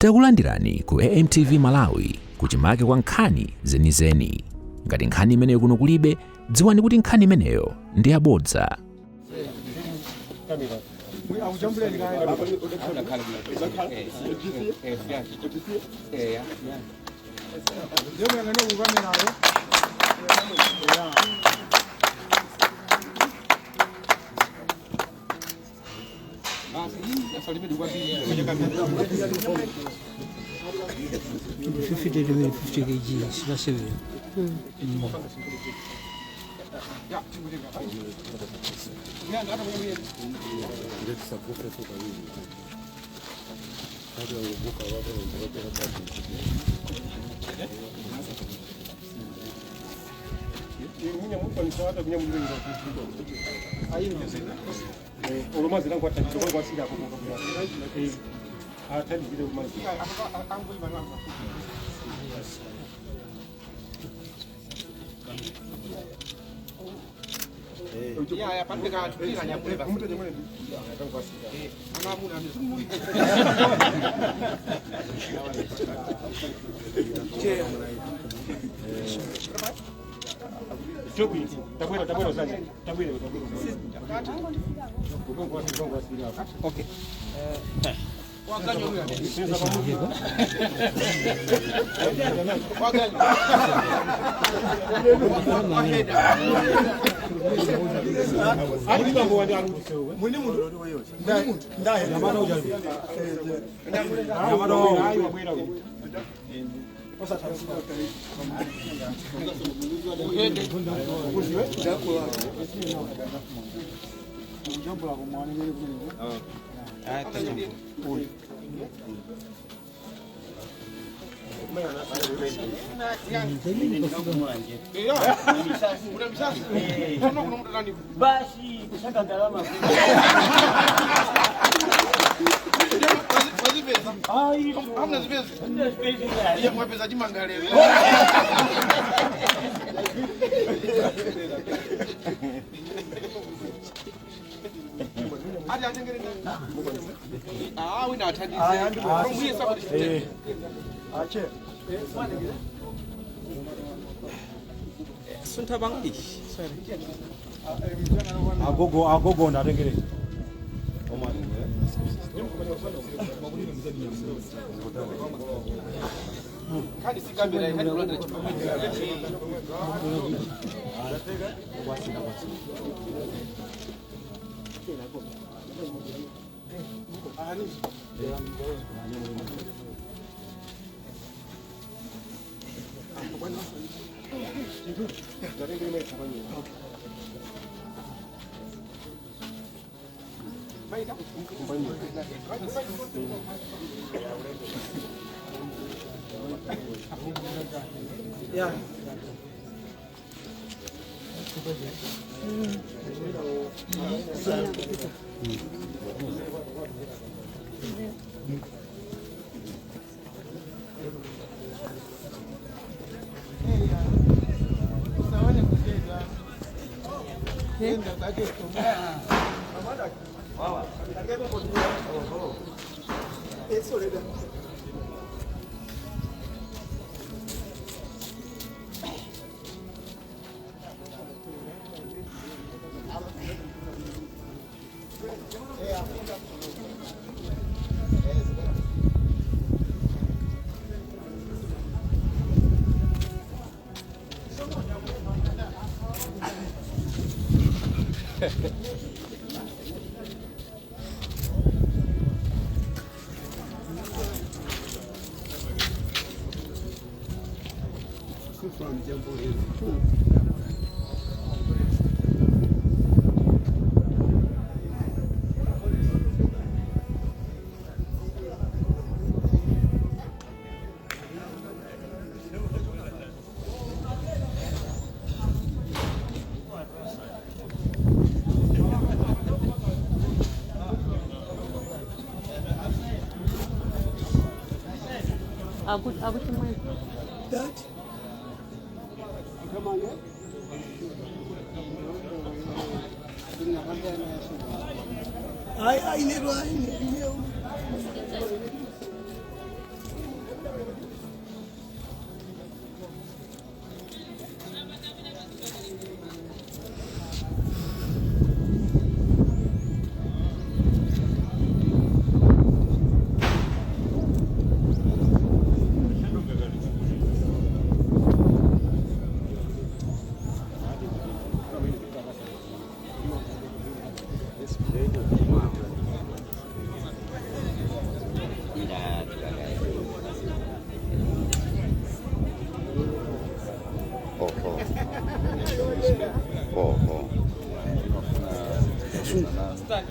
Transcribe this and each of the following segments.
Takulandirani ku AMTV Malawi kuchimake kwa nkhani zenizeni. Ngati nkhani imeneyo kuno kulibe, dziwani kuti nkhani imeneyo ndi yabodza. Fifty limene 50 kg sila 7. Basi kusaka ndalama. Agogo agogo ndatengere. Akuti mwe. Ai ai nero ai nero.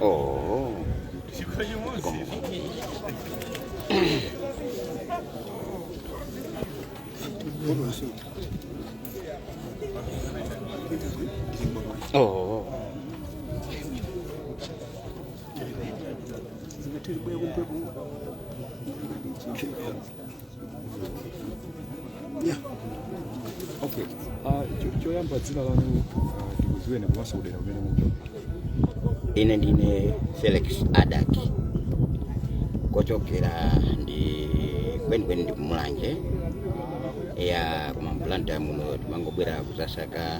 Oh. Oh. Okay. Choyamba dzina lanu ndikudziweni komanso kudera kumene mukuchokera. Ine ndine Felix Adaki, kochokera ndi kwenikweni ndi kumulanje ya kumampulanta muno. Timangobwera kuzasaka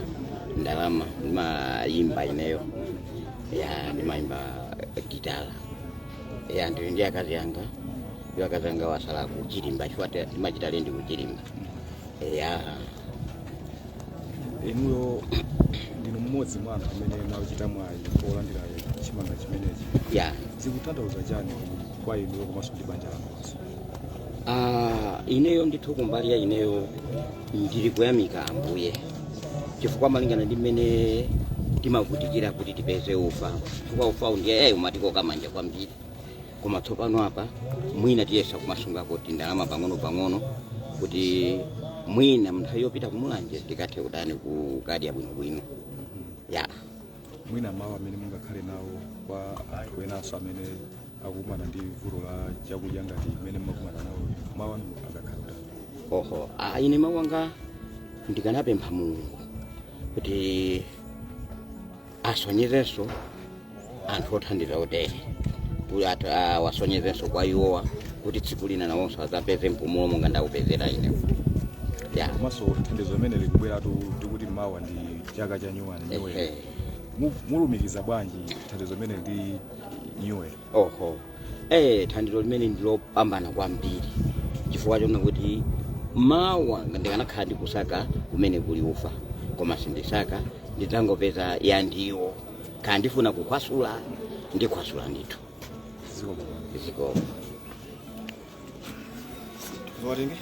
ndalama. Ndimayimba ineyo, ya, ndimayimba gitala, ya. Ndili ndi akazi anga, ndi akazi anga wasala kuchilimba chifukwa timachita lendi kuchilimba, ya. Inuyo ndinu mmodzi mwa anthu amene mwachita mwayi olandira chimanga chimenechi. Ya. Zikutanthauza chani kwa inuyo komanso ndi banja lanu lonse? Ah, ineyo ndithu kumbali ya ineyo ndili kuyamika Ambuye chifukwa malingana ndi mmene timavutikira kuti tipeze ufa, chifukwa ufa ndiye umatikoka manja kwambiri. Koma tsopano apa mwina tiyesa kumasunga kuti ndalama pang'ono pang'ono kuti mwina nthawi yopita kumulanje tikathe kutani, kukadya bwinobwino, ya. Mwina mawu amene mungakhale nawo kwa anthu enanso amene akukumana ndi vuto la chakudya ngati mmene mumakumana nawo, mawu anu akakhala kutani? Oho, ine mawu anga ndikanapempha Mulungu kuti asonyezenso anthu othandiza otere, kuti wasonyezenso kwa iwowa kuti tsiku lina nawonso adzapeze mpumulo monga ndawupezera ine, ya. Komanso thandizo limene likubweratu, tikuti mawa ndi chaka cha nyuwani, new year. Mulumikiza bwanji thandizo limene ndi new year? Oho, thandizo limene ndilopambana kwambiri chifukwa chona kuti mawa ndikanakhala ndikusaka kumene kuli ufa, koma sindisaka, ndidzangopeza ya ndiwo. Kaya ndifuna kukhwasula, ndikhwasula ndithu. Zikomo. Zikomo. Watenge?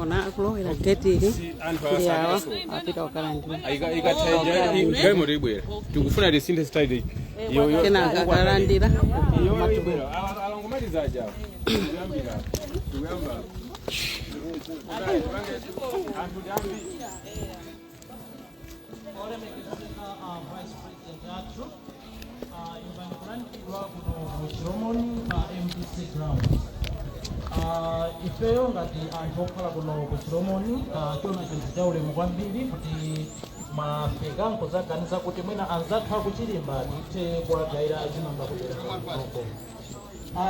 Ona akulowera getiri ndi awa apita kukalandira. Ikaithagalimoto ibwera, tikufuna tisinthe style. Kenaka akalandira. Alangomaliza aja tikuyambira, tikuyamba. Olemekezeka Vice President athu, imvani kulandiridwa kuno mu Chilomoni pa MBC ground. Ifeyo ngati anthu okhala kuno ku Chilomoni, tiona chinthu cha ulemu kwambiri kuti mwafika nkuzaganiza kuti mwina anzathu akuchilimba tithe kuwagayira chimanga kubwera kunoko.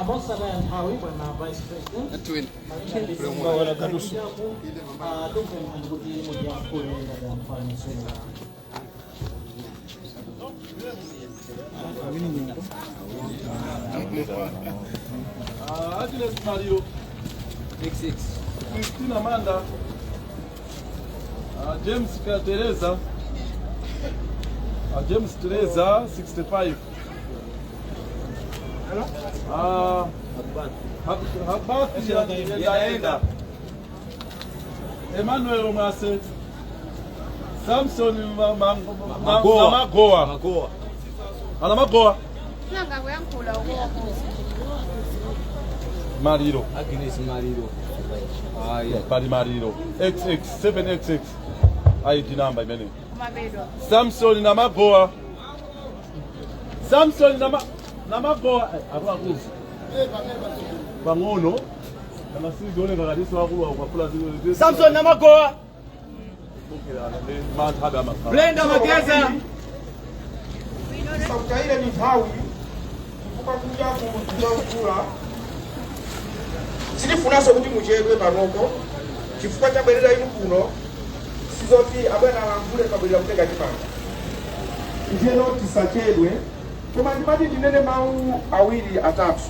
Mosataya nthawi, bwana Vice President, tikupemphani kuti mudiyankhule ngati anthu anisunga. Agnes Mario, Christina Manda, James Teresa, James Teresa 65. Habati Yendaenda, Emmanuel Mwase, Samson Magoa, Ana Magoa, Mariro. Agnes Mariro. Pali Mariro XX 7XX ID number imene. Samson Namagoa, Samson Namagoa, akulu pang'ono kana sizioneka katiso akulu akukafula. Samson Namagoa. Manthabe amakhala. Brenda Mageza. Tisakutayire ni nthawi chifukwa kunja kuakula. Sitifunanso kuti muchedwe panoko chifukwa chabwerera inu kuno, sizoti abwana alankhule, pabwerera kutenga chimanga. Ndiyeno tisachedwe, koma ndimati ndinene mawu awiri atatu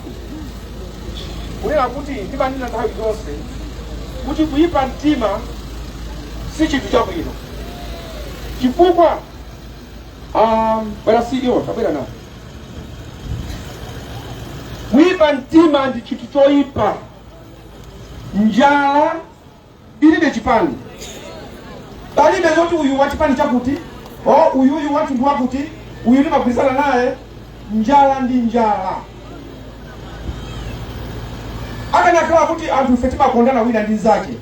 kunena kuti ndimanena nthawi zonse kuti kuyipa mtima si chinthu chabwino chifukwa bwana CEO, tabwera nawo. Kuyipa mtima ndi chinthu choyipa. Njala ilibe chipani, palibe zoti uyu wa chipani chakuti o uyuyu wa mtundu wakuti, uyu ndimagwirizana naye. Njala ndi njala. Akanakhala kuti anthu ife timakondana wina ndi nzake,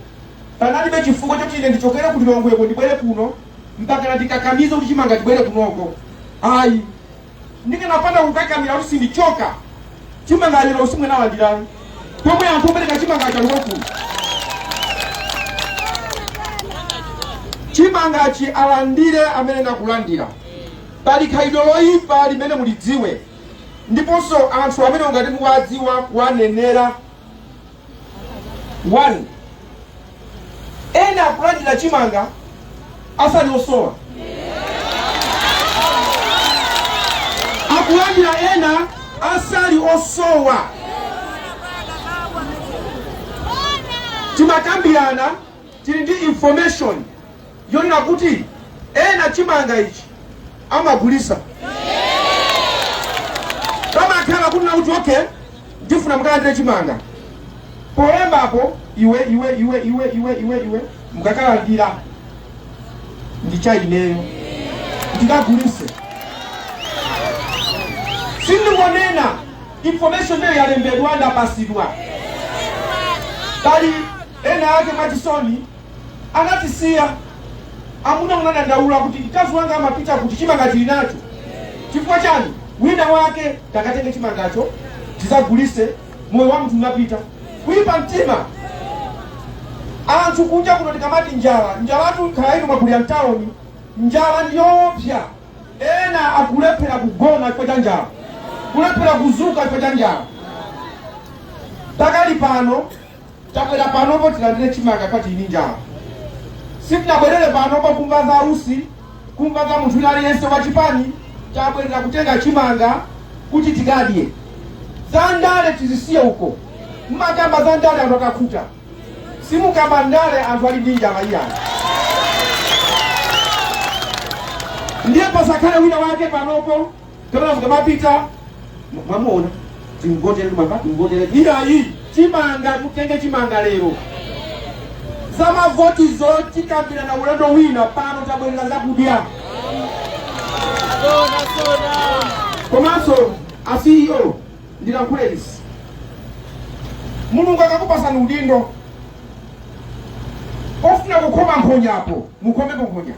panalibe chifukwa choti ine ndichokere ku Lilongweko ndibwere kuno mpaka ndikakamize kuti chimanga chibwere kunoko. Ayi, ndikanapanda kukakamira kuti sindichoka, chimanga lero usimwe nalandira pomwe anthu opereka chimanga chaliko kuno. Chimangachi alandire amene nakulandira. Pali khalidwe loyipa limene mulidziwe, ndiponso anthu amene ungati muwadziwa kuwanenera. 1, ena akulandira chimanga asali osowa, akulandira ena asali osowa. Timakambirana, tili ndi information yonena kuti ena chimanga ichi amagulisa. Pamakhala kuti nakuti okay, ndifuna mukalandire chimanga, polembapo iwe iwe iwe iwe iwe iwe iwe, mukakalandira ndi cha ineyo ndikagulise. Sindingonena, information iyo yalembedwa, ndapasidwa. Pali ena ake mwachisoni anatisiya, amuna munadandaula kuti mkazi wanga amapita kuti chimanga chili nacho. Chifukwa chani? Wina wake takatenge chimangacho tizagulise, moyo wa munthu unapita. Kuyipa mtima. Anthu kunja kuno tikamati njala, njalatu khala inu mwakulira mtawuni, njala ndiyoopsa. Ena akulephera kugona chifukwa cha njala, kulephera kuzuka chifukwa cha njala. Pakali pano tabwera panopo tilandire chimanga pati ini njala. Sitinabwerere panopo kumva za usi, kumva za munthu wina aliyense wa chipani. Tabwerera kutenga chimanga kuti tikadye. Za ndale tizisiye uko. Mmakamba za ndale anthu akakhuta, simukamba ndale anthu ali ndi njala iyani. Ndiye pasakhale wina wake panopo kapena mukamapita mwamuona timvotere, mwamba timvotere. Iyayi, chimanga mutenge chimanga lero. Za mavotizo tikambirana ulendo wina, pano tabwerera zakudya. Komanso a CEO, ndilankhule izi: Mulungu akakupasani udindo, ofuna kukhoma nkhonyapo mukhomepo nkhonya,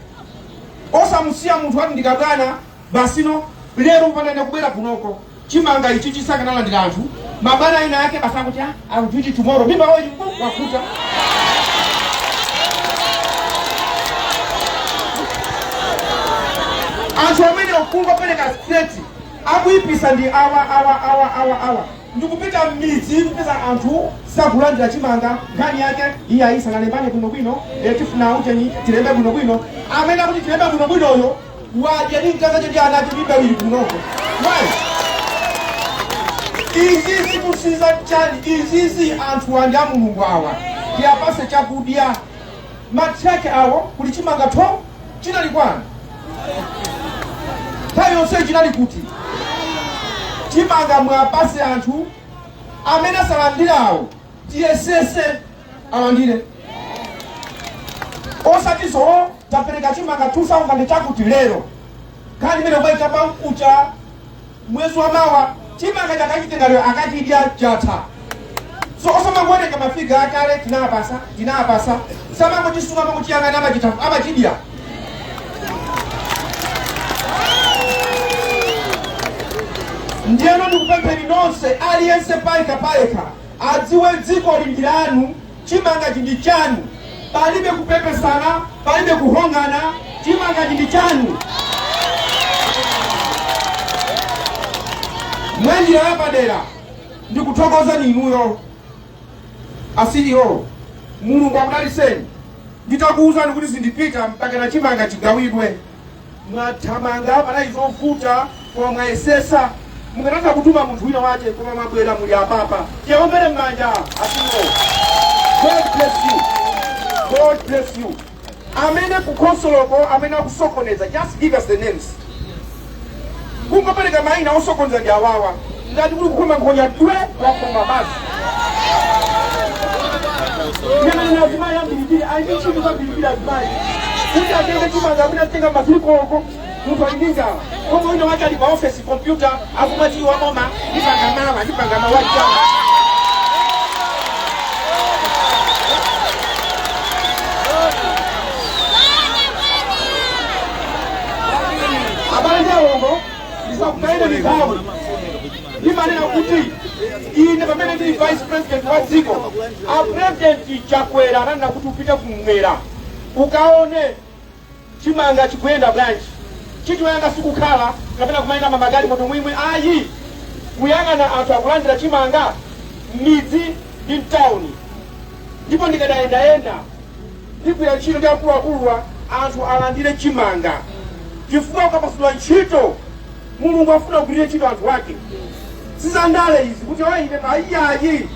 osamusiya munthu ati ndikabwana basino. Lero panene kubwera kunoko chimanga ichi chisakanalandira anthu. Mabwana ina yake basanguti I will do it tomorrow. Mimba wewe wakuta. Anthu amene okungopereka straight akuyipisa ndi awa awa awa awa awa. Ndikupita m'midzi kupeza anthu sakulandira chimanga, nkhani yake iye ayisanalembane bwinobwino, tifuna ucheni tilembe bwinobwino. Amene akuti tilembe bwinobwinoyo wadya ndi mkazi ndi ana ake mimba ili kunoko. Why? Izizi kusiza chani, izizi anthu andi a Mulungu awa tiyapase chakudya. Matraki awo kuli chimanga 12 chinali kwani nthawi yonse chinali kuti chimanga mwapase anthu amene asalandirawo tiyesese alandire, osati so tapereka chimanga 2000 chakuti lero nkhani imene ukaitapa mkucha mwezi wa mawa chimanga chakachitenga lero akachidya chatha. So osamangowerenga mafiga akale tinapasa tinapasa, samangochisunga mangochiyang'ana amachidya. Ndiyeno ndikupempheni nonse, aliyense payekha payekha adziwe dziko lindi lanu, chimanga chindi chanu, palibe kupepesana, palibe kuhongana, chimanga chindi chanu. Mwanjira yapadera ndikuthokozani inuyo a CEO, Mulungu akudaliseni. Nditakuwuzani kuti sindipita mpaka na chimanga chigawidwe, mwathamanga, panali zovuta koma mwayesesa. Mukanatha kutuma munthu wina wache koma mwabwera muli apapa. Tiyaombere m'manja a CEO. God bless you, God bless you. Amene kukhonsoloko amene akusokoneza, just give us the names. Kungopereka mayina osokoneza ndi awawa, ngati kuli kukhoma nkhonya dwe wakhoma basi. Yemene azimayi ambirimbiri ali ndi ntchito zambirimbiri, azimayi kuti atenge chimanga amene atenga mazikoloko, munthu ali ndi njala, koma wina wache ali pa ofesi kompyuta akumati waboma ndipanga mawa ndipanga mawa chama. Abale ndi alongo, ndisakutayireni nthawi. Ndimanena kuti ine pamene ndili vice president wa dziko, a President Chakwera ananena kuti upite kumwera ukaone chimanga chikuyenda bwanji. Ntchito yanga sikukhala kapena kumayenda mamagali moto mwimwe ayi, kuyang'ana anthu akulandira chimanga m'midzi ndi mtawuni. Ndipo ndikadayendayenda ndigwira ntchito ndi akuluakuluwa anthu alandire chimanga, chifukwa ukapasidwa ntchito Mulungu afuna kugwirire ntchito anthu ake. Sizandale izi kuti oyi ine ayiayi,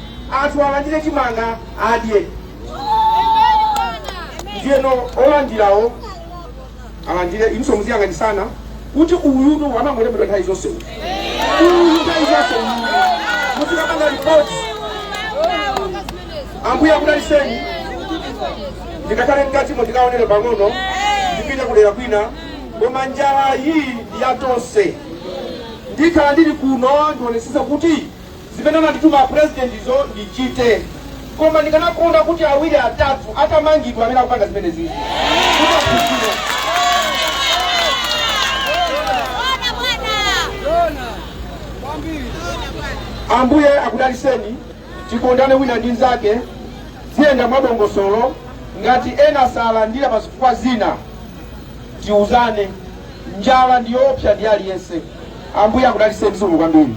anthu alandire chimanga adye. Ndiyeno olandirawo alandire, inunso muziyang'anisana kuti uyutu amangolembedwa nthawi zonse, uyu uyu nthawi zonse uyu muzikapanga ripoti. Ambuye akudaliseni. Ndikakhale mkatimo ndikaonere pang'ono, ndipite kudera kwina, koma njala iyi ndi ya tonse. Ndikhala ndili kuno ndionesesa kuti zimene anandituma presidentizo ndichite, koma ndikanakonda kuti awiri atatu atamangidwa amene akupanga zimene zizi kuti aphunzire. Ambuye akudaliseni. Tikondane wina ndi nzake, ziyenda mwadongosolo. Ngati ena salandira pa zifukwa zina, tiuzane. Njala ndi yoopsa ndi aliyense. Ambuye akudaliseni. Zikomo kwambiri.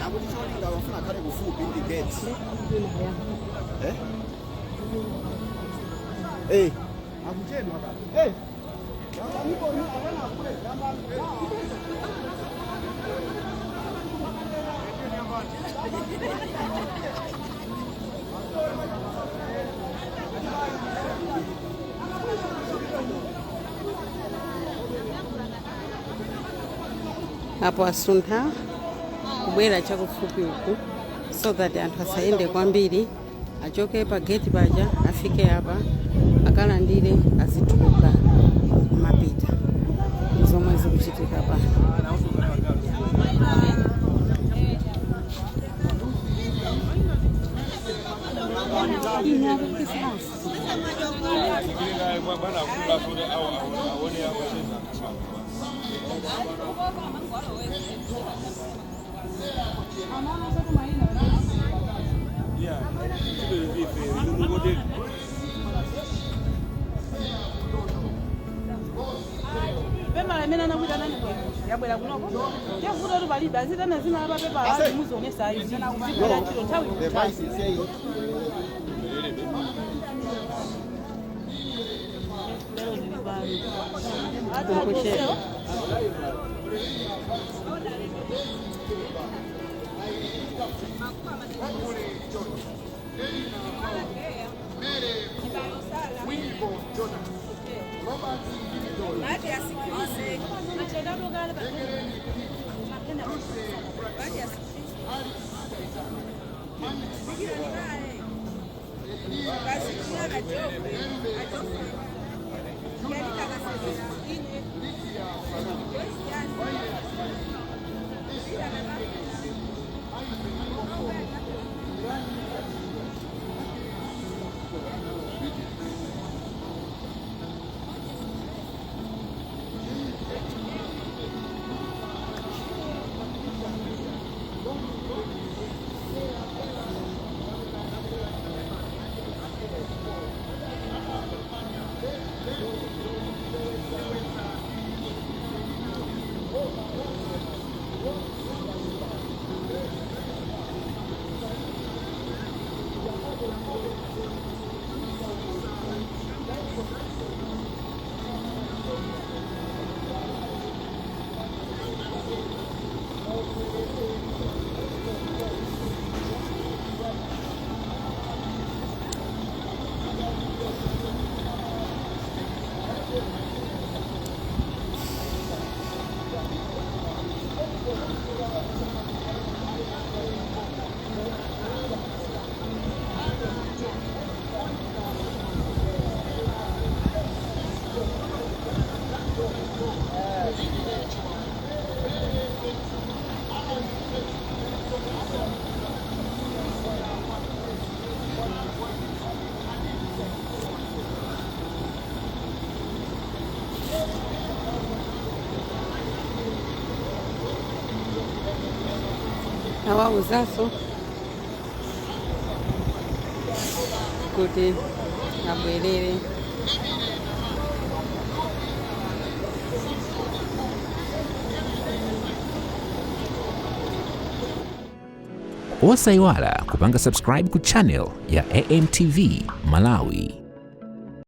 Akuti cholinga wafuna khale kufupi ndi gate. Eh? Eh. Akuchedwa ka. Eh. Apo asuntha kubwera chakufupi uku so that anthu asayende kwambiri, achoke pa gate paja, afike apa, akalandire, azituluka kumapita. Zomwe zikuchitika pano. Pepala imene anakuita nani yabwera kunoko tevuta kuti palibe azitana zina la papepala ati muzionesa ayi zigwira ntchito nthawi. The vice is saying Lero zili pano ati. Awawuzanso kuti abwerere. Osayiwala kupanga subscribe ku channel ya AMTV Malawi.